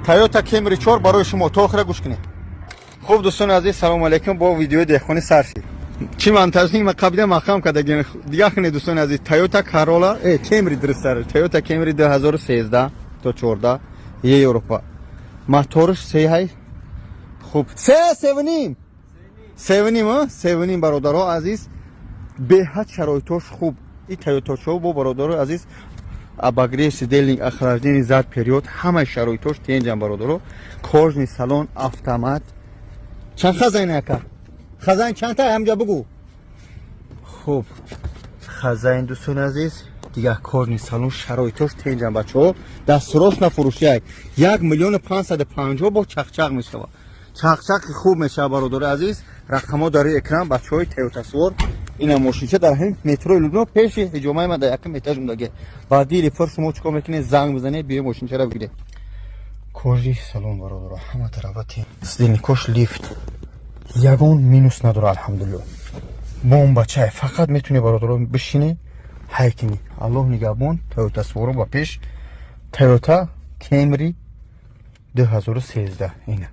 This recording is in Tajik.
Toyota Camry 4 барои шумо. То охира гӯш кунед. Хуб, дӯстони азиз, салому алейкум. Бо видеои деҳқонӣ сар шид. Чӣ монтажник ма қабида маҳкам кардагим. Дигар кунед, дӯстони азиз, Toyota Corolla, Camry дурусттар. Toyota Camry 2013 то 14 Европа. Моторш се ҳай. Хуб, се севним. Севним, севним, бародаро азиз. Беҳад шароитош хуб. И Toyota бо, бародаро азиз, обогрев сидений, охлаждение зад, вперёд, ҳамаи шароитош тенҷам, бародаро. Кожаный салон, автомат. Чанд хазайн, ака? Хазайн чандта, ҳамҷа бугу. Хуб, хазайн, дӯстони азиз, дигар кожаный салон, шароитош тенҷам, бачаҳо. Дастрош нафурӯшияк. 1 550 000 бо чақчақ мешавад. Чақчақи хуб мешавад, бародари азиз. Рақамҳо дар рӯи экран, бачаҳои Тойотасвор. Ина мошинча дар ҳамин метрои Люблино, пеши ҳиҷомаи ма, дар якум этаж мундаге. Ба дили пур шумо чикор мекунед? Занг бизанед, биё мошинчаро бигиред. Кожаный салон, бародаро, ҳама тарафа сидельникош, лифт, ягон минус надора, алҳамдулилло. Бомбачай, фақат метуни, бародаро, бишинӣ, ҳай кунӣ. Аллоҳ нигаҳбон. Тойота суворо ба пеш. Тойота Camry 2013 ина.